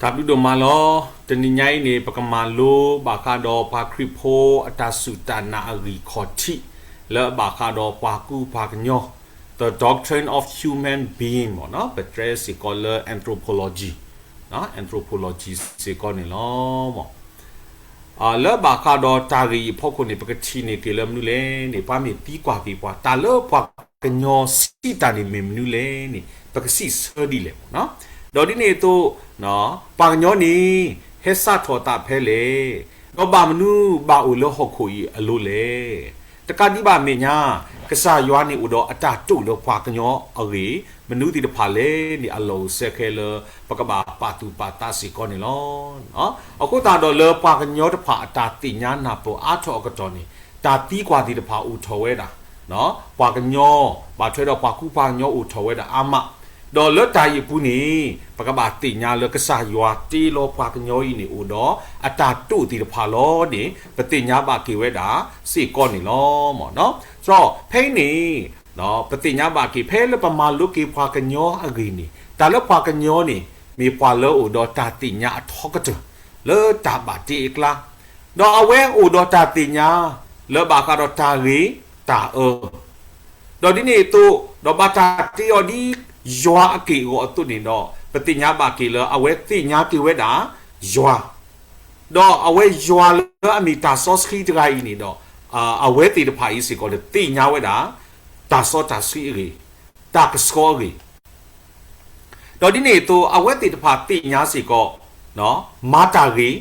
တၢ်ဘျုးဒိၣ်မးလီၤ. တနံၤညါအံၤန့ၣ် ပကမၤလိဘၣ်ဃးဒီးပှၤခရံာ်ဖိအတၢ်စူၢ်တၢ်နာ်အဂံၢ်ခီၣ်ထံး လၢအဘၣ်ဃးဒီးပှၤကူပှၤကညီ, the doctrine of human being မ့ၢ်နီၤ, ပတဲစ့ၢ်ကီးလၢ anthropology, anthropology စ့ၢ်ကီးန့ၣ်လီၤ. လၢဘၣ်ဃးဒီးတၢ်ဂ့ၢ်အံၤအဖီခိၣ်န့ၣ် ပကထံၣ်န့ၢ်က့ၤလၢမနုၤလဲၣ်န့ၣ် ပှၤမ့ၢ်သံကွၢ်က့ၤပှၤ တၢ်လၢပှၤကညီစံးတၢ်န့ၣ်မ့ၢ်မနုၤလဲၣ်န့ၣ် ပကစံးဆၢဒ်လဲၣ်မ့ၢ်နီၤ. ဒီးဒ်န့ၣ်အသိး ပှၤကညီန့ၣ် ဟဲစးထီၣ်အသးဖဲလဲၣ်, ဒီးဘၣ်မနုၤဘၣ်အိၣ်လၢဟီၣ်ခိၣ်အံၤအလိၤလဲၣ်. တကးဒံးဘၣ်အမဲာ်ညါ ကစၢ်ယွၤန့ၣ်အိၣ်ဒီးအတၢ်တိာ်လၢပှၤကညီအဂ့ၢ် မနုၤသ့ၣ်တဖၣ်လဲၣ်န့ၣ် အလီၢ်အိၣ်စဲခဲလၢ ပကဘၣ်ပာ်သူၣ်ပာ်သးစ့ၢ်ကီးန့ၣ်လီၤ. အဃိသတးဒီးလၢပှၤကညီတဖၣ်အတၢ်သ့ၣ်ညါနၢ်ပၢၢ်အါထီၣ်အကတီၢ်န့ၣ် တၢ်သံကွၢ်သ့ၣ်တဖၣ်အိၣ်ထီၣ်ဝဲဒၣ်, ပှၤကညီ ဘၣ်ထွဲဒီးပှၤကူပှၤကညီအိၣ်ထီၣ်ဝဲဒၣ်အါမး, ဒီးလၢတၢ်အံၤအပူၤန့ၣ် ပကဘၣ်သ့ၣ်ညါလၢကစၢ်ယွၤတ့လီၤပှၤကညီအံၤန့ၣ် အိၣ်ဒီးအတၢ်တိာ်သ့ၣ်တဖၣ်လီၤန့ၣ် ပသ့ၣ်ညါဘၣ်က့ၤဝဲဒၣ်စ့ၢ်ကီးန့ၣ်လီၤ. ဒီးဖဲအံၤန့ၣ် ပသ့ၣ်ညါဘၣ်က့ၤ ဖဲလၢပမၤလိက့ၤပှၤကညီအဂ့ၢ်န့ၣ် တၢ်လၢပှၤကညီန့ၣ် မ့ၢ်ပှၤလၢအိၣ်ဒီးတၢ်သ့ၣ်ညါအထီကတၢၢ် လၢတၢ်ဘၣ်တ့အကျါ, ဒီးအဝဲအိၣ်ဒီးတၢ်သ့ၣ်ညါ လၢဘၣ်ဃးဒီးတၢ်ဂ့ၤတၢ်အၢ ဒီးဒ်န့ၣ်အသိး ဒီးဘၣ်တၢ်တ့အီၤဒ်ယွၤအက့ၢ်အဂီၤအသိးန့ၣ်ဒီး ပသ့ၣ်ညါဘၣ်က့ၤလၢအဝဲသ့ၣ်ညါက့ၤဝဲဒၣ်ယွၤ, ဒီးအဝဲယွၤလၢအမ့ၢ်တၢ်စီဆှံတဂၤအံၤန့ၣ်ဒီး အဝဲသ့ၣ်တဖၣ်အံၤစ့ၢ်ကီးန့ၣ် သ့ၣ်ညါဝဲဒၣ် တၢ်စီတၢ်ဆှံအဂ့ၢ်, တၢ်ကဆှီအဂ့ၢ် ဒီးဒ်န့ၣ်အသိး အဝဲသ့ၣ်တဖၣ်သ့ၣ်ညါစ့ၢ်ကီး မၤတၢ်ဂ့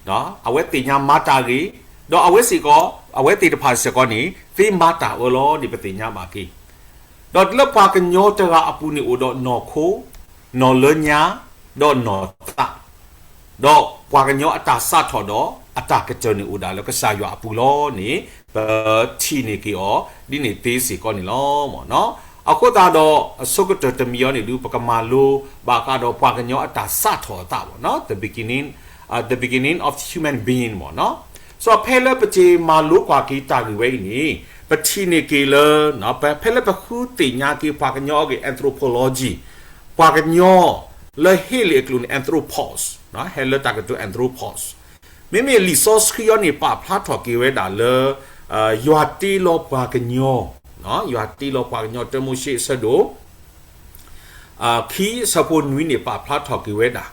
ၤ, အဝဲသ့ၣ်ညါမၤတၢ်ဂ့ၤ, ဒီးအဝဲစ့ၢ်ကီး အဝဲသ့ၣ်တဖၣ်စ့ၢ်ကီးန့ၣ် သ့မၤတၢ်အၢလီၤန့ၣ် ပသ့ၣ်ညါဘၣ်က့ၤ, ဒီးလၢပှၤကညီတဂၤအပူၤန့ၣ်အိၣ်ဒီးနီၢ်ခိ, နီၢ်လၢညါ, ဒီးနီၢ်သး ဒီးပှၤကညီအတၢ်စးထီၣ်ဒီးအတၢ်ကတၢၢ်န့ၣ်အိၣ်ဒၣ်လၢကစၢ်ယွၤအပူၤလီၤန့ၣ် ပထံၣ်န့ၢ်က့ၤအီၤ ဒ်န့ၣ်သ့စ့ၢ်ကီးန့ၣ်လီၤ. အဃိသတးဒီး အဆိကတၢၢ်တမံၤအံၤန့ၣ်ဒုး ပကမၤလိဘၣ်ဃးဒီးပှၤကညီအတၢ်စးထီၣ်အသး the beginning, the beginning of human being မ့ၢ်နီၤ. စီၤဖဲလၢပက့ၤမၤလိကွၢ်က့ၤတၢ်ဂ့ၢ်ဝဲအံၤန့ၣ် ပထံၣ်န့ၢ်က့ၤလၢ ဖဲလၢပဃုသ့ၣ်ညါက့ၤပှၤကညီအဂ့ၢ် anthropology ပှၤကညီ လၢဟ့လ့ၣ်အကျိာ်န့ၣ် anthropos, ဟဲလၢတၢ်ကတိၤ anthropos, မ့မ့ၢ်လံာ်စီဆှံအံၤန့ၣ် ပာ်ဖျါထီၣ်က့ၤဝဲဒၣ်လၢ ယွၤတ့လီၤပှၤကညီ, ယွၤတ့လီၤပှၤကညီ တၢမိၤၡ့အဆၢဒိၣ် ခံအဆၢဖိနွံန့ၣ် ပာ်ဖျါထီၣ်က့ၤဝဲဒၣ်,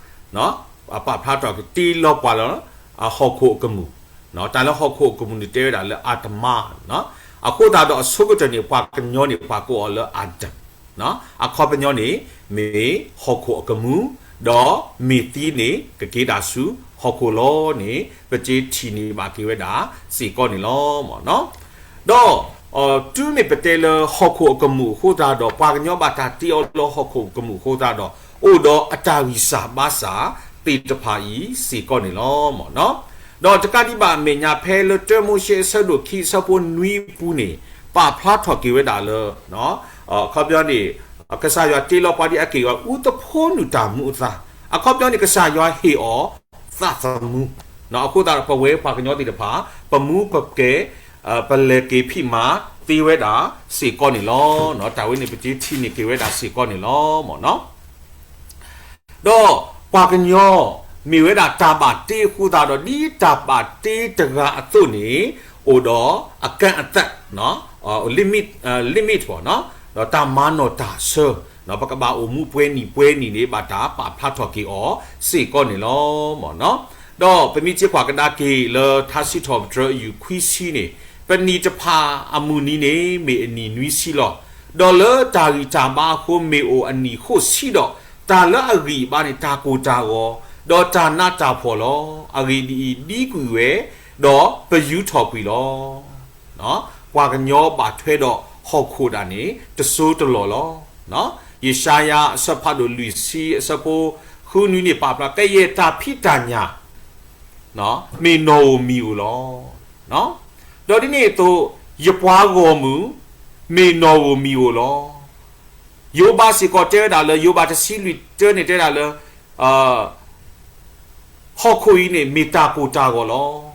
ပာ်ဖျါထီၣ်က့ၤတ့လီၤပှၤလၢ ဟီၣ်ခိၣ်အကမူၣ်, တၢ်လၢဟီၣ်ခိၣ်အကမူၣ်န့ၣ်တဲဝဲဒၣ်လၢ Adamah, အဃိသတးဒီးအဆိကတၢၢ်န့ၣ် ပှၤကညီန့ၣ် ပှၤကိးအီၤလၢ Adam, အခီပညီန့ၣ် မ့ၢ်ဟီၣ်ခိၣ်အကမူၣ်, ဒီးမ့ၢ်သံန့ၣ် ကက့ၤဒၣ်ဆူဟီၣ်ခိၣ်လီၤန့ၣ် ပက့ၤထံၣ်န့ၢ်ဘၣ်က့ၤဝဲဒၣ်စ့ၢ်ကီးန့ၣ်လီၤ. ဒီး တုၤမ့ၢ်ပတဲလၢဟီၣ်ခိၣ်အကမူၣ်အဃိသတးဒီး ပှၤကညီဘၣ်တၢ်တ့အီၤလၢဟီၣ်ခိၣ်အကမူၣ်အဃိသတးဒီး အိၣ်ဒီးအတၢ်ဂံၢ်စၢ်ဘါစၢ်သ့ၣ်တဖၣ်အံၤစ့ၢ်ကီးန့ၣ်လီၤ. ဒီးတကးဒံးဘၣ်အမဲာ်ညါဖဲလၢတၢမိၤၡ့အဆၢဒိၣ်ခံအဆၢဖိနွံအပူၤန့ၣ် ပာ်ဖျါထီၣ်က့ၤဝဲဒၣ်လၢ အခီပညီန့ၣ် ကစၢ်ယွၤတ့လီၤပှၤဒ်အက့ၢ်အဂီၤ အူသဖှိနုာ်တၢ်မူအသါ, အခီပညီန့ၣ် ကစၢ်ယွၤဟ့ၣ်အီၤသးသမူ, အဃိသတးဒီးပဝဲပှၤကညီသ့ၣ်တဖၣ် ပမူပကဲ ပလဲၤက့ၤဖံးမၤသ့ဝဲဒၣ်စ့ၢ်ကီးန့ၣ်လီၤ. တၢ်ဝဲန့ၣ် ပက့ၤထံၣ်န့ၢ်က့ၤဝဲဒၣ်စ့ၢ်ကီးန့ၣ်လီၤ. ဒီးပှၤကညီ မ့ၢ်ဝဲဒၣ်တၢ်ဘၣ်တ့အဃိသတးဒီး ဒ်တၢ်ဘၣ်တ့တဂၤအသိးန့ၣ် အိၣ်ဒီးအကန့်အသတ် limit, limit ဒီးတၢ်မၤနီၣ်တၢ်ဆၢ, ပကဘၣ်အိၣ်မူပှဲၤနံၣ်ပှဲၤနံၣ်န့ၣ် ဘၣ်တၢ်ပာ်ဖျါထီၣ်က့ၤအီၤစ့ၢ်ကီးန့ၣ်လီၤ. ဒီးပမ့ၢ်က့ၤကွၢ်ကဒါက့ၤလၢထါစံးထီၣ်ပတြၢၤအယူၢ်ခွံဆံန့ၣ် ပနံၣ်တဖၣ်အမုၢ်နံၤန့ၣ် မ့ၢ်အနံၣ်နွံဆံလီၤ. ဒီးလၢတၢ်ဂံၢ်တၢ်ဘါအဃိ မ့ၢ်အိၣ်အနံၣ်ဃိးဆံဒီး တၢ်လၢအဂံၢ်အဘါန့ၣ် တၢ်ကိၢ်တၢ်ဂီၤ, ဒီးတၢ်နးတၢ်ဖှီၣ်လီၤ. အဂ့ၢ်ဒ်အံၤ, ဒံကွံာ်ဝဲ, ဒီးပယူၤထီၣ်ကွံာ်လီၤ. ပှၤကညီဘၣ်ထွဲဒီးဟီၣ်ခိၣ်ဒၣ်န့ၣ် တစိၢ်တလီၢ်လီၤ. ယၡါယၤအဆၢဖးဒိၣ်လွံၢ်ဆံ အဆၢဖိဃုနွံန့ၣ် ပာ်ဖျါ ကယဲၢ်တၢ်ဖံးတၢ်ညၣ် မ့ၢ်နီၢ်ဧိၤမံၤဧိၤလီၤ. ဒီးဒ်န့ၣ်အသိး ယပှၤဂီၢ်မုၢ် မ့ၢ်နီၢ်ဧိၤမံၤဧိၤလီၤ. ယိၤဘးစ့ၢ်ကီးတဲဝဲဒၣ်လၢ ယိၤဘးတဆံလွံၢ်တၢန့ၣ်တဲဒၣ်လၢ ဟီၣ်ခိၣ်အံၤန့ၣ် မ့ၢ်တၢ်ကိၢ်တၢ်ဂီၤလီၤ.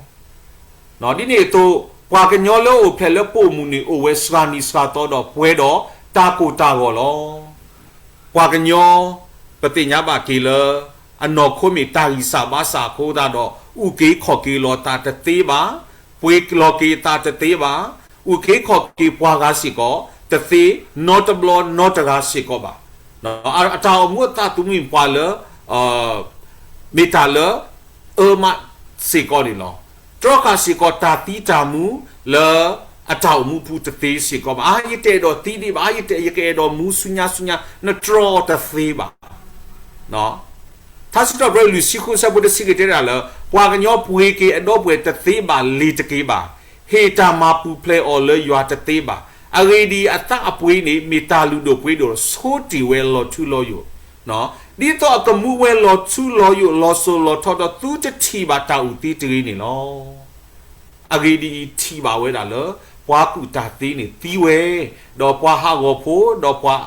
ဒ်န့ၣ်အသိး ပှၤကညီလၢအိၣ်ဖျဲၣ်လၢပိာ်မုၣ်န့ၣ် အိၣ်ဝဲစှၤနံၤစှၤသီဒီးပှဲၤဒီးတၢ်ကိၢ်တၢ်ဂီၤလီၤ. ပှၤကညီ ပသ့ၣ်ညါဘၣ်က့ၤလၢ အနီၢ်ခိမ့ၢ်တၢ်ဂံၢ်စၢ်ဘါစၢ်အဃိသတးဒီး အုၣ်က့ၤခီၣ်က့ၤလီၤသးတသ့ဘၣ်, ပှ့ၤလီၤက့ၤသးတသ့ဘၣ်, အုၣ်က့ၤခီၣ်က့ၤပှၤဂၤစ့ၢ်ကီး တသ့, နီတဘျီနီတဂၤစ့ၢ်ကီးဘၣ်. အတၢ်အိၣ်မူအသးသမူမ့ၢ်ပှၤလၢ မ့ၢ်တၢ်လၢ အၢမးစ့ၢ်ကီးန့ၣ်လီၤ. တြီဃာ်စ့ၢ်ကီးတၢ်သံတၢ်မူလၢအတၢ်အိၣ်မူပူၤတသ့စ့ၢ်ကီးဘၣ်. အါ ယတအဲၣ်ဒိးသံဒံးဘၣ်, ယတအဲၣ်, ယကအဲၣ်ဒိးမူဆူညါဆူညါ, နတြီတသ့ဘၣ်. ထါစံးထီၣ်ပတြၢၤလွံၢ်ဆံဃုဆၢဖိတဆံဂ့ၤတဲဒၣ်လၢ ပှၤကညီပှ့ၤက့ၤအဒီပုၢ်ဝဲၢ်တသ့ဘၣ်လ့ၤတက့ၤဘၣ်, ဟ့ၣ်တၢ်မၤပူၤဖျဲးအီၤလၢယွၤတသ့ဘၣ်. အဂ့ၢ်ဒ်အံၤ, အသးအပှ့ၤန့ၣ် မ့ၢ်တၢ်လုၢ်ဒိၣ်ပှ့ၤဒိၣ် ဆိတ့ၢ်ဝဲလီၤထူလီၤယိာ်, ဒ်သိးအကမူဝဲလီၤထူလီၤယိာ် လီၤစိၤလီၤထီဒီးသုတထံၣ်ဘၣ်တၢ်အုၣ်သံတဂ့ၤန့ၣ်လီၤ. အဂ့ၢ်ဒ်အံၤ, ထံၣ်ဘၣ်ဝဲဒၣ်လၢ ပှၤကူၣ်တၢ်သ့န့ၣ်သံဝဲ, ဒီးပှၤဟးဂီၤဖိ, ဒီးပှၤ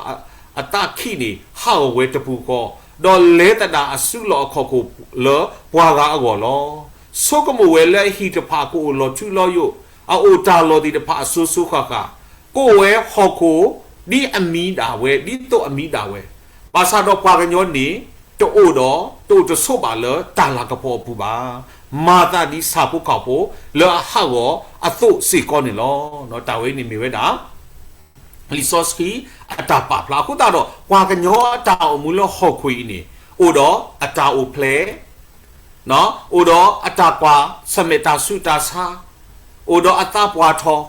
အသးခံးန့ၣ် ဟးဂီၤဝဲတပူၤဃီ, ဒီးလဲၤသဒၣ်အစုလီၢ်အခီၣ်ခိၣ်လၢပှၤဂၤအဂီၢ်လီၤ. ဆိကမိၣ်ဝဲလၢအဟံၣ်တဖၣ်ကအိၣ်လီၤထူလီၤယိာ်, အအိၣ်တၢ်လီၢ်သ့ၣ်တဖၣ်အစိၤစိၤဃၣ်ဃၣ်, ကအိၣ်ဝဲဟီၣ်ခိၣ်ဒ်အမံဒၣ်ဝဲ, ဒ်သိးအမံဒၣ်ဝဲ, ဘၣ်ဆၣ်ဒီးပှၤကညီန့ၣ် တအိၣ်ဒီး တအိၣ်တဆိးဘၣ်လၢတၢ်လၤကပီၤအပူၤဘၣ်. မၤသးဒ်ဆၣ်ဖိကီၢ်ဖိလၢအဟးဂီၤအသိးစ့ၢ်ကီးန့ၣ်လီၤ. တၢ်ဝဲန့ၣ်မ့ၢ်ဝဲဒၣ် လံာ်စီဆှံအတၢ်ပာ်ဖျါအဃိသတးဒီး ပှၤကညီအတၢ်အိၣ်မူလၢဟီၣ်ခိၣ်အံၤန့ၣ် အိၣ်ဒီးအတၢ်အိၣ်ဖျဲၣ်, အိၣ်ဒီးအတၢ်ကွၢ်ဆၢၣ်မဲာ်တၢ်ဆူးတၢ်ဆါ, အိၣ်ဒီးအသးပှၢ်ထီၣ်,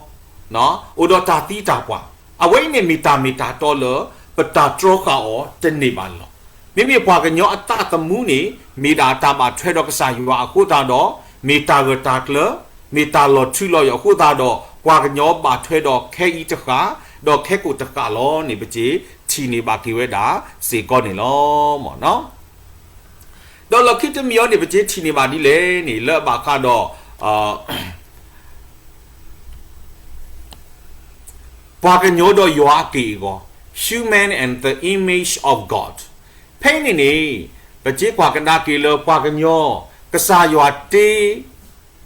အိၣ်ဒီးတၢ်သံတၢ်ပှၢ်, အဝဲအံၤန့ၣ်မ့ၢ်တၢ်မ့ၢ်တၢ်တီလၢ ပတၢ်တြီဃာ်အီၤတန့ၢ်ဘၣ်န့ၣ်လီၤ. မ့မ့ၢ်ပှၤကညီအသးသမူန့ၣ် မ့ၢ်ဒၣ်တၢ်ဘၣ်ထွဲဒီးကစၢ်ယွၤအဃိသတးဒီး မ့ၢ်တၢ်ဂၢၢ်တၢ်ကျၢၤ, မ့ၢ်တၢ်လီၤထူလီၤယိာ်အဃိသတးဒီး ပှၤကညီဘၣ်ထွဲဒီးခဲအံၤတဃၣ်, ဒီးခဲကိာ်တဃၣ်လီၤန့ၣ် ပစ့ထံၣ်န့ၢ်ဘၣ်က့ၤဝဲဒၣ်စ့ၢ်ကီးန့ၣ်လီၤ. ဒီးလီၢ်ခံတမံၤအံၤန့ၣ် ပစ့ထံၣ်န့ၢ်ဘၣ်ဒ်လဲၣ်န့ၣ် လၢအဘၣ်ဃးဒီး ပှၤကညီဒီးယွၤအက့ၢ်အဂီၤ, Human and the Image of God. ဖဲအံၤန့ၣ်န့ၣ် ပစ့ကွၢ်ကဒါက့ၤလၢပှၤကညီ ကစၢ်ယွၤတ့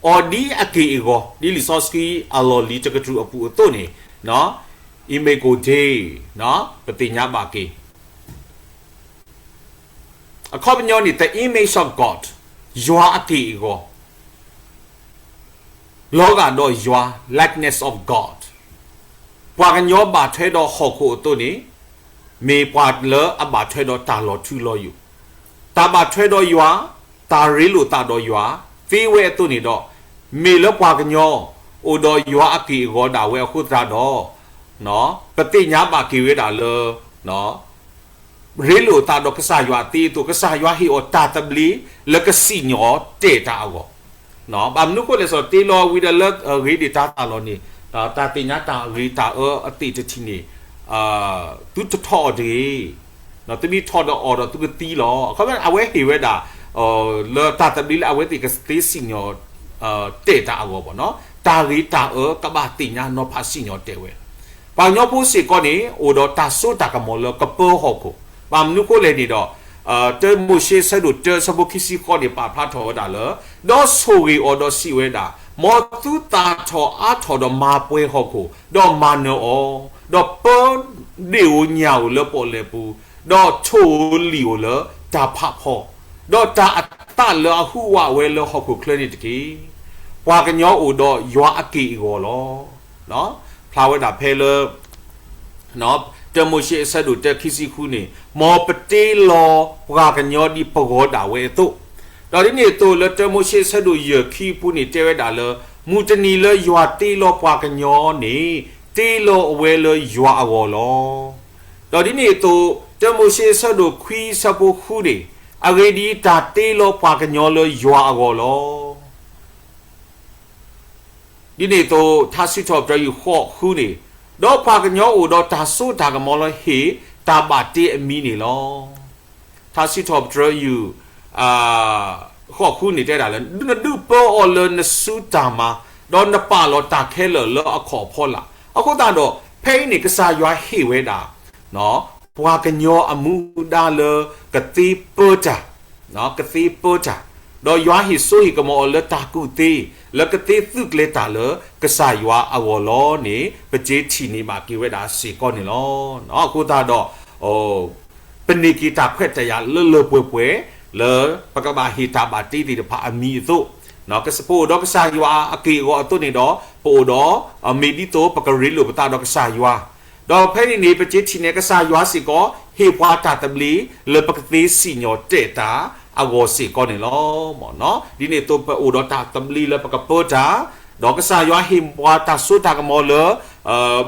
အီၤဒ်အက့ၢ်အဂီၤ ဒ်လံာ်စီဆှံအလီၢ်လံၤတကတြူၢ်အပူၤအသိးန့ၣ် Imago Dei ပသ့ၣ်ညါဘၣ်က့ၤ အခီပညီန့ၣ် the image of God, ယွၤအက့ၢ်အဂီၤ, လီၤဂာ်ဒီးယွၤ likeness of God. ပှၤကညီဘၣ်ထွဲဒီးဟီၣ်ခိၣ်အသိးန့ၣ် မ့ၢ်ပှၤလၢအဘၣ်ထွဲဒီးတၢ်လီၤထူလီၤယိာ်, တၢ်ဘၣ်ထွဲဒီးယွၤ, တၢ်ရ့လိာ်သးဒီးယွၤ သ့ဝဲအသိးန့ၣ်ဒီး မ့ၢ်လၢပှၤကညီ အိၣ်ဒီးယွၤအက့ၢ်အဂီၤဒၣ်ဝဲအဃိသတးဒီး ပသ့ၣ်ညါဘၣ်က့ၤဝဲဒၣ်လၢ ရ့လိာ်သးဒီးကစၢ်ယွၤအသ့အသိး ကစၢ်ယွၤဟ့ၣ်အီၤတၢ်သဘျ့လၢကစံၣ်ညီၣ်တဲာ်တၢ်အဂီၢ်, ဘၣ်မနုၤအဃိလဲၣ် စီၤတ့လီၤဝံၤဒီးလၢအဂ့ၤဒံးတၢ်သးလီၢ်န့ၣ် တၢ်သ့ၣ်ညါတၢ်အဂ့ၤတၢ်အၢအသ့ၣ်တထံၣ်န့ၣ် သုတထီၣ်အီၤတဂ့ၤ, သုမ့ၢ်ထီၣ်ဒီးအီၤဒီးသုကသံလီၤ. အခီပညီအဝဲဟ့ၣ်ဝဲဒၣ် လၢတၢ်သဘျ့လၢအဝဲသ့ၣ်ကသ့စံၣ်ညီၣ် တဲာ်တၢ်အဂီၢ်ဘၣ်နီၤ, တၢ်ဂ့ၤတၢ်အၢကဘၣ်သ့ၣ်ညါနီၤဖးစံၣ်ညီၣ်တဲာ်ဝဲ. ပှၤကညီဖိစ့ၢ်ကီးန့ၣ် အိၣ်ဒီးတၢ်စိတၢ်ကမီၤလၢကပၢဟီၣ်ခိၣ်, ဘၣ်မနုၤအဃိလဲၣ်န့ၣ်ဒီး တၢမိၤၡ့ဆၢဒိၣ်တၢဆၢဖိခံဆံဃိးန့ၣ် ပာ်ဖျါထီၣ်ဝဲဒၣ်လၢ ဒီးဆိၣ်ဂ့ၤအီၤဒီးစံးဝဲဒၣ်, မ်သုသၣ်ထီၣ်အါထီၣ်ဒီးမၤပှဲၤဟီၣ်ခိၣ်, ဒီးမၤနၢၤအီၤ, ဒီးပၢဒ့ၣ်ဧိၤညၣ်ဧိၤလၢပီၣ်လဲၣ်ပူၤ, ဒီးထိၣ်ဧိၤလံၣ်ဧိၤလၢတၢ်ဖးဖီ, ဒီးတၢ်အသၣ်လၢအဟူးဝးဝဲလၢဟီၣ်ခိၣ်ချၢန့ၣ်တက့ၢ်. ပှၤကညီအိၣ်ဒီးယွၤအက့ၢ်အဂီၤလီၤ. ဖျါဝဲဒၣ်ဖဲလၢ တၢမိၤၡ့အဆၢဒိၣ်တၢခံဆံဃုန့ၣ် မ်ပတ့လီၤပှၤကညီဒ်ပဂီၤဒၣ်ဝဲအသိး, ဒီးဒ်န့ၣ်အသိးလၢတၢမိၤၡ့အဆၢဒိၣ်ယဲၢ်ခံအပူၤန့ၣ် တဲဝဲဒၣ်လၢ မုၢ်တနံၤလၢယွၤတ့လီၤပှၤကညီန့ၣ် တ့လီၤအဝဲလၢယွၤအဂီၢ်လီၤ. ဒီးဒ်န့ၣ်အသိး တၢမိၤၡ့အဆၢဒိၣ်ခွံဆၢဖိဃုန့ၣ် အဂ့ၢ်ဒ်အံၤ, တၢ်တ့လီၤပှၤကညီလၢယွၤအဂီၢ်လီၤ. ဒ်န့ၣ်အသိး ထါစံးထီၣ်ပတြၢၤယုၢ်ဃိးဃုန့ၣ်, ဒီးပှၤကညီအိၣ်ဒီးတၢ်စိတၢ်ကမီၤလၢဟ့ၣ်တၢ်ဘၣ်တ့အမံၤန့ၣ်လီၤ. ထါစံးထီၣ်ပတြၢၤယုၢ် ဃိးဃုန့ၣ်တဲဒၣ်လၢ နဒုးပၢအီၤလၢနစုတၢ်မၤ, ဒီးနပာ်လီၤတၢ်ခဲလၢာ်လၢအခီၣ်အဖီလာ်. အဃိသတးဒီး ဖဲအံၤန့ၣ် ကစၢ်ယွၤဟ့ၣ်ဝဲဒၣ် ပှၤကညီအမူဒါလၢကသ့ပၢတၢ်, ကသ့ပၢတၢ်, ဒီးယွၤဟ့ၣ်စိဟ့ၣ်ကမီၤအီၤလၢတၢ်ကူၣ်သ့, လၢကသ့သုးကျဲၤတၢ်လၢကစၢ်ယွၤအဂီၢ်လီၤန့ၣ် ပစ့ထံၣ်န့ၢ်ဘၣ်က့ၤဝဲဒၣ်စ့ၢ်ကီးန့ၣ်လီၤ. အဃိသတးဒီး ပန့ၢ်က့ၤတၢ်ခွဲးတၢ်ယာ်လၢလၢပှဲၤပှဲၤ, လၢပကဘၣ်ဟ့ၣ်တၢ်ဘၣ်တ့သ့ၣ်တဖၣ်အမံၤအသိး, ပအိၣ်ဒီးကစၢ်ယွၤအက့ၢ်အဂီၤအသိးန့ၣ်ဒီး ပအိၣ်ဒီး မ့ၢ်ဒ်သိးပကရ့လိာ်ပသးဒီးကစၢ်ယွၤ, ဒီးဖဲန့ၣ်န့ၣ် ပစ့ထံၣ်န့ၣ် ကစၢ်ယွၤစ့ၢ်ကီး ဟ့ၣ်ပှၤတၢ်သဘျ့လၢပကသ့စံၣ်ညီၣ်တဲာ်တၢ်အဂီၢ်စ့ၢ်ကီးန့ၣ်လီၤ. ဒ်န့ၣ်အသိးပအိၣ်ဒီးတၢ်သဘျ့လၢပကပၢတၢ်, ဒီးကစၢ်ယွၤဟ့ၣ်ပှၤတၢ်စိတၢ်ကမီၤလၢ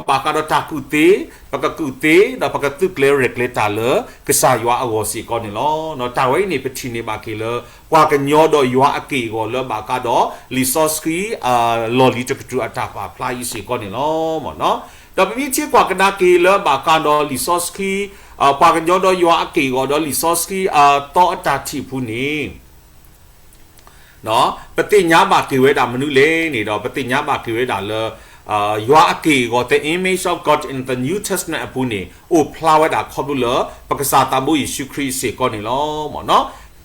ဘၣ်ဃးဒီးတၢ်ကူၣ်သ့, ပကကူၣ်သ့, ဒီးပကသုးကျဲၤရဲၣ်ကျဲၤတၢ်လၢကစၢ်ယွၤအဂီၢ်စ့ၢ်ကီးန့ၣ်လီၤ. တၢ်ဝဲအံၤန့ၣ် ပထံၣ်န့ၢ်ဘၣ်က့ၤလၢ ပှၤကညီဒီးယွၤအက့ၢ်အဂီၤလၢဘၣ်ဃးဒီး လံာ်စီဆှံ လီၢ်လံၤတကတြူၢ်အတၢ်ပာ်ဖျါအံၤစ့ၢ်ကီးန့ၣ်လီၤ. ဒီးပမ့ၢ်ထံၣ်ကွၢ်ကဒါက့ၤလၢဘၣ်ဃးဒီးလံာ်စီဆှံ ပှၤကညီဒီးယွၤအက့ၢ်အဂီၤဒီးလံာ်စီဆှံအသီအတၢ်ထံၣ်အပူၤန့ၣ် ပသ့ၣ်ညါဘၣ်က့ၤဝဲဒၣ်မနုၤလဲၣ်န့ၣ်ဒီး ပသ့ၣ်ညါဘၣ်က့ၤဝဲဒၣ်လၢ ယွၤအက့ၢ်အဂီၤ the image of God in the New Testament အပူၤန့ၣ် အိၣ်ဖျါဝဲဒၣ်ခီဖျိလၢ ပကစၢ်သးဘိယ့ၣ်ၡူးခရံာ်စ့ၢ်ကီးန့ၣ်လီၤ.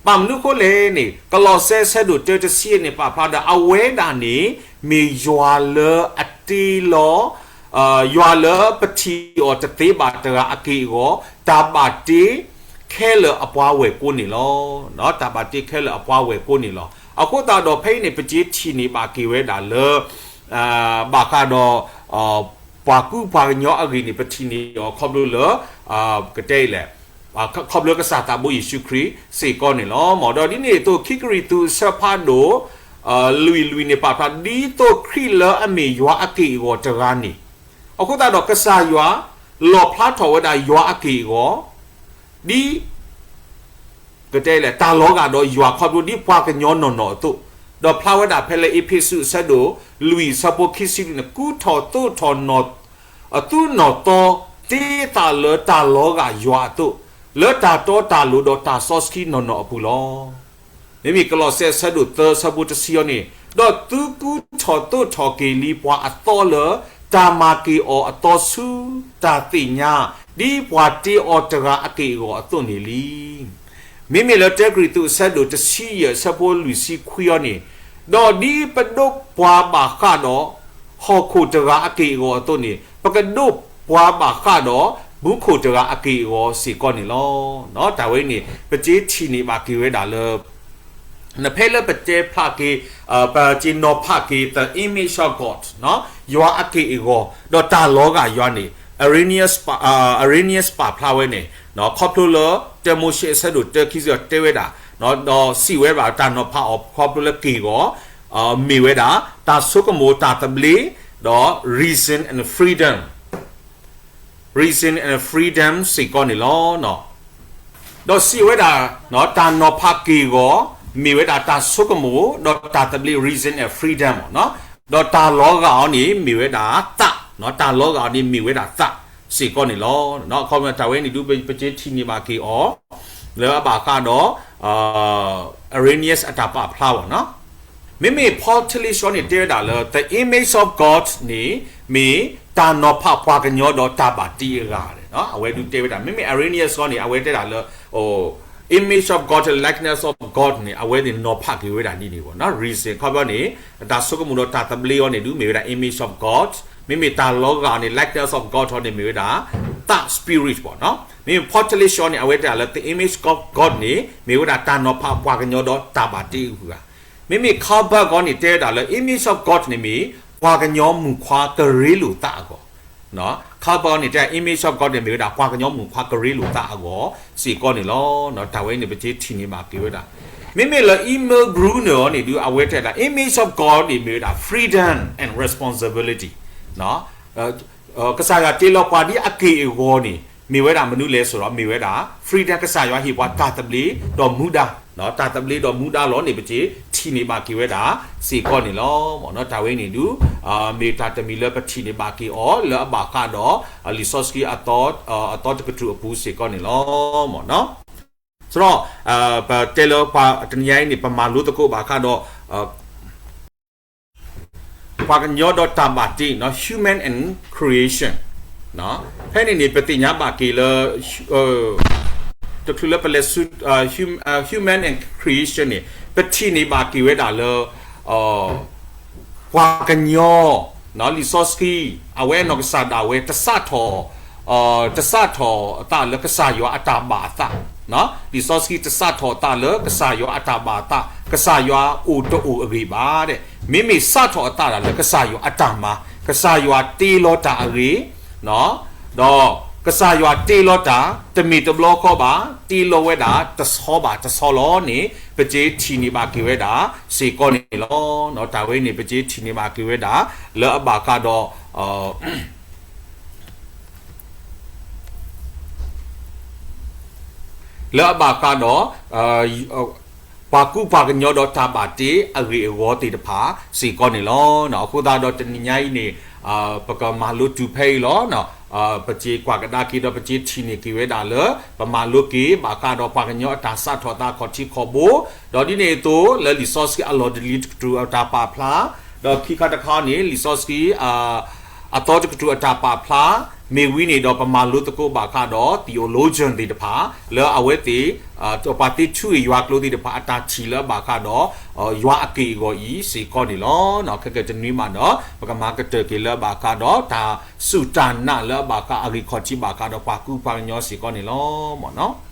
ဘၣ်မနုၤအဃိလဲၣ်န့ၣ် ကလီးစဲအဆၢဒိၣ်တၢတဆံန့ၣ် ပာ်ဖျါဒီးအဝဲဒၣ်န့ၣ် မ့ၢ်ယွၤလၢအတ့လီၤ ယွၤလၢပထံၣ်အီၤတသ့ဘၣ်တဂၤအက့ၢ်အဂီၤ တၢ်ဘၣ်တ့ခဲလၢာ်အပှၤဝဲၢ်ကိန့ၣ်လီၤ. တၢ်ဘၣ်တ့ခဲလၢာ်အပှၤဝဲၢ်ကိန့ၣ်လီၤ. အဃိသတးဒီးဖဲအံၤန့ၣ် ပစ့ထံၣ်န့ၢ်ဘၣ်က့ၤဝဲဒၣ်လၢ ဘၣ်ဃးဒီး ပှၤကူပှၤကညီအဂ့ၢ်န့ၣ် ပထံၣ်န့ၢ်အီၤခီဖျိလၢ ကတဲလဲၣ် ခီဖျိကစၢ်သးဘိယ့ၣ်ၡူးခရံာ်စ့ၢ်ကီးန့ၣ်လီၤ. မ်ဒီးဒ်န့ၣ်အသိး ခံကရံၣ်သူးအဆၢဖးဒိၣ် လွံၢ်လွံၢ်န့ၣ် ပာ်ဖျါဒ်သိးခရံာ်လၢအမ့ၢ်ယွၤအက့ၢ်အဂီၤတဂၤန့ၣ် အဃိသတးဒီးကစၢ်ယွၤ လီၣ်ဖျါထီၣ်ဝဲဒၣ်ယွၤအက့ၢ်အဂီၤ ဒ် ကတဲလဲၣ် တၢ်လီၤဂာ်ဒီးယွၤခီဖျိဒ်ပှၤကညီနီၢ်နီၢ်အသိး, ဒီးဖျါဝဲဒၣ်ဖဲလၢအ့းဖ့းစူးအဆၢဒိၣ် လွံၢ်အဆၢဖိခံဆံလွံၢ်န့ၣ် ကူထီၣ်သိးထီၣ် အသူၣ်နီၢ်သီ တ့သးလၢတၢ်လီၤဂာ်ယွၤအသိး, လၢတၢ်တီတၢ်လိၤဒီးတၢ်စီဆှံနီၢ်နီၢ်အပူၤလီၤ. မ့မ့ၢ်ကလီးစဲအဆၢဒိၣ်သၢအဆၢဖိတဆံအံၤန့ၣ်, ဒီးသုကူထီၣ်သိးထီၣ်က့ၤလံပှၤအသီလၢ တၢ်မၤက့ၤအီၤအသီဆူတၢ်သ့ၣ်ညါ ဒ်ပှၤတ့အီၤတဂၤအက့ၢ်အဂီၤအသိးန့ၣ်လံ. မ့မ့ၢ်လၢတၢကရံၣ်သူးအဆၢဒိၣ်တဆံယဲၢ်အဆၢဖိလွံၢ်ဆံခွံအံၤန့ၣ်, ဒီးဒ်ပဒိးပှၤဘၣ်ဃးဒီး ဟီၣ်ခိၣ်တဂၤအက့ၢ်အဂီၤအသိးန့ၣ်, ပကဒိးပှၤဘၣ်ဃးဒီး မူခိၣ်တဂၤအက့ၢ်အဂီၤစ့ၢ်ကီးန့ၣ်လီၤ. တၢ်ဝဲအံၤန့ၣ် ပစ့ထံၣ်န့ၢ်ဘၣ်က့ၤဝဲဒၣ်လၢ နဖဲလၢပတဲဖျါက့ၤ, ပစ့နီၤဖးက့ၤ the image of God, ယွၤအက့ၢ်အဂီၤ ဒီးတၢ်လီၤဂာ်ယွၤန့ၣ် Irenaeus ပာ်ဖျါဝဲန့ၣ်, ခီဖျိလၢ တၢမိၤၡ့အဆၢဒိၣ်တၢခံဆံအံၤတဲဝဲဒၣ်, ဒီးစံးဝဲဘၣ်တၢ်နီၤဖးအီၤခီဖျိလၢက့ၢ်ဂီၤ မ့ၢ်ဝဲဒၣ် တၢ်ဆိကမိၣ်တၢ်သဘျ့, ဒီး reason and freedom, reason and freedom စ့ၢ်ကီးန့ၣ်လီၤ. ဒီးစံးဝဲဒၣ် တၢ်နီၤဖးက့ၢ်ဂီၤ မ့ၢ်ဝဲဒၣ်တၢ်ဆိကမိၣ် ဒီးတၢ်သဘျ့ reason and freedom, ဒီးတၢ်လီၤဂာ်အီၤန့ၣ် မ့ၢ်ဝဲဒၣ်သး, တၢ်လီၤဂာ်အီၤန့ၣ်မ့ၢ်ဝဲဒၣ်သးစ့ၢ်ကီးန့ၣ်လီၤ. ခီဖျိတၢ်ဝဲန့ၣ်ဒုး ပစ့ထံၣ်န့ၢ်ဘၣ်က့ၤအီၤ လၢအဘၣ်ဃးဒီး Irenaeus အတၢ်ပာ်ဖျါဘၣ် မ့မ့ၢ် Paul Tillich န့ၣ်တဲဝဲဒၣ်လၢ the image of God န့ၣ် မ့ၢ်တၢ်နီၤဖးပှၤကညီဒီးတၢ်ဘၣ်တ့အဂၤ, အဝဲဒုးတဲဝဲဒၣ် မ့မ့ၢ် Irenaeus န့ၣ် အဝဲတဲဒၣ်လၢ image of God, likeness of God န့ၣ် အဝဲသ့ၣ်နီၤဖးက့ၤဝဲဒၣ်ဒ်န့ၣ်ဘၣ်, reason ခီဖျိန့ၣ် တၢ်ဆိကမိၣ်ဒီးတၢ်သဘျ့အီၤန့ၣ်ဒုး မ့ၢ်ဝဲဒၣ် image of God, မ့မ့ၢ်တၢ်လီၤဂာ်န့ၣ် likeness of God အီၤန့ၣ် မ့ၢ်ဝဲဒၣ် သး spirit ဘၣ်. မ့မ့ၢ် Paul Tillich န့ၣ် အဝဲတဲဒၣ်လၢ the image of God န့ၣ် မ့ၢ်ဝဲဒၣ်တၢ်နီၤဖးပှၤကညီဒီးတၢ်ဘၣ်တ့အဂၤ, မ့မ့ၢ် Karl Barth န့ၣ် တဲဝဲဒၣ်လၢ image of God န့ၣ်မ့ၢ် ပှၤကညီမုၣ်ခွါကရ့လိာ်သးအဂီၢ်, Karl Barth န့ၣ်တဲ image of God န့ၣ်မ့ၢ်ဝဲဒၣ် ပှၤကညီမုၣ်ခွါကရ့လိာ်သးအဂီၢ်စ့ၢ်ကီးန့ၣ်လီၤ. တၢ်ဝဲအံၤန့ၣ် ပစ့ထံၣ်န့ၢ်ဘၣ်က့ၤဝဲဒၣ်, မ့မ့ၢ်လၢ Emil Brunner န့ၣ်ဒုး အဝဲတဲဒၣ် image of God န့ၣ်မ့ၢ်ဝဲဒၣ် freedom and responsibility, ကစၢ်ယွၤတ့လီၤပှၤဒ်အက့ၢ်အဂီၤန့ၣ် မ့ၢ်ဝဲဒၣ်မနုၤလဲၣ်စ့ၢ်ဒီး မ့ၢ်ဝဲဒၣ် freedom ကစၢ်ယွၤဟ့ၣ်ပှၤတၢ်သဘျ့ဒီးမူဒါ, တၢ်သဘျ့ဒီးမူဒါလီၤန့ၣ် ပစ့ထံၣ်န့ၢ်ဘၣ်က့ၤဝဲဒၣ်စ့ၢ်ကီးန့ၣ်လီၤ. တၢ်ဝဲန့ၣ်ဒုး မ့ၢ်တၢ်တမံၤလၢပထံၣ်န့ၢ်ဘၣ်က့ၤအီၤ လၢအဘၣ်ဃးဒီး လံာ်စီဆှံအသီတကတြူၢ်အပူၤစ့ၢ်ကီးန့ၣ်လီၤ. စရီ ပတဲလၢပှၤတနံၤအံၤန့ၣ် ပမၤလိသကိးဘၣ်ဃးဒီး ပှၤကညီဒီးတၢ်ဘၣ်တ့ human and creation, ဖဲန့ၣ်န့ၣ် ပသ့ၣ်ညါဘၣ်က့ၤလၢ တချုးလၢပလဲၤဆူ human and creation န့ၣ် ပထံၣ်န့ၢ်ဘၣ်က့ၤဝဲဒၣ်လၢ ပှၤကညီ လံာ်စီဆှံ အဝဲအနီၢ်ကစၢ်ဒၣ်ဝဲ တစးထီၣ် တစးထီၣ်အသးလၢကစၢ်ယွၤအတၢ်ဘၣ်အသး လံာ်စီဆှံတစးထီၣ်အသးလၢကစၢ်ယွၤအတၢ်ဘၣ်အသး, ကစၢ်ယွၤအိၣ်တအိၣ်အဂ့ၢ်ဘၣ်ဒဲး, မ့မ့ၢ်စးထီၣ်အသးဒၣ်လၢကစၢ်ယွၤအတၢ်မၤ, ကစၢ်ယွၤတ့လီၤတၢ်အဂ့ၢ်, ဒီးကစၢ်ယွၤတ့လီၤတၢ် တမ့ၢ်တဘျီဃီဘၣ်, တ့လီၤဝဲဒၣ်တဆီဘၣ်တဆီလီၤန့ၣ် ပက့ၤထံၣ်န့ၢ်ဘၣ်က့ၤဝဲဒၣ်စ့ၢ်ကီးန့ၣ်လီၤ. တၢ်ဝဲန့ၣ် ပက့ၤထံၣ်န့ၢ်ဘၣ်က့ၤဝဲဒၣ် လၢအဘၣ်ဃးဒီး လၢအဘၣ်ဃးဒီး ပှၤကူပှၤကညီဒီးတၢ်ဘၣ်တ့အဂ့ၢ်အဂီၢ်သ့ၣ်တဖၣ်စ့ၢ်ကီးန့ၣ်လီၤ. အဃိသတးဒီးတနံၤညါအံၤန့ၣ် ပကမၤလိတုၤဖဲအံၤလီၤ. ပက့ၤကွၢ်ကဒါက့ၤဒီးပက့ၤထံၣ်န့ၢ်က့ၤဝဲဒၣ်လၢ ပမၤလိက့ၤဘၣ်ဃးဒီးပှၤကညီအတၢ်စးထီၣ်သးခီၣ်ထံးခီၣ်ဘိ, ဒီးဒ်န့ၣ်အသိး လၢလံာ်စီဆှံအလီၢ်တလံၤတကတြူၢ်အတၢ်ပာ်ဖျါ, ဒီးခံခါတခါန့ၣ် လံာ်စီဆှံ အသီတကတြူၢ်အတၢ်ပာ်ဖျါ, မ့ၢ်ဝံၤန့ၣ်ဒီးပမၤလိသကိးဘၣ်ဃးဒီး theologian သ့ၣ်တဖၣ် လၢအဝဲသ့ၣ် ပှၤသ့ထူအ့ၣ်ယွၤကျိၤသ့ၣ်တဖၣ်အတၢ်ထံၣ်လၢအဘၣ်ဃးဒီး ယွၤအက့ၢ်အဂီၤအံၤစ့ၢ်ကီးန့ၣ်လီၤ. ခဲကတနွံမးဒီး ပကမၤကတၢၢ်က့ၤလၢအဘၣ်ဃးဒီးတၢ်စူၢ်တၢ်နာ်လၢအဘၣ်ဃးအဂ့ၢ်ခီၣ်ထံးဘၣ်ဃးဒီးပှၤကူပှၤကညီစ့ၢ်ကီးန့ၣ်လီၤ.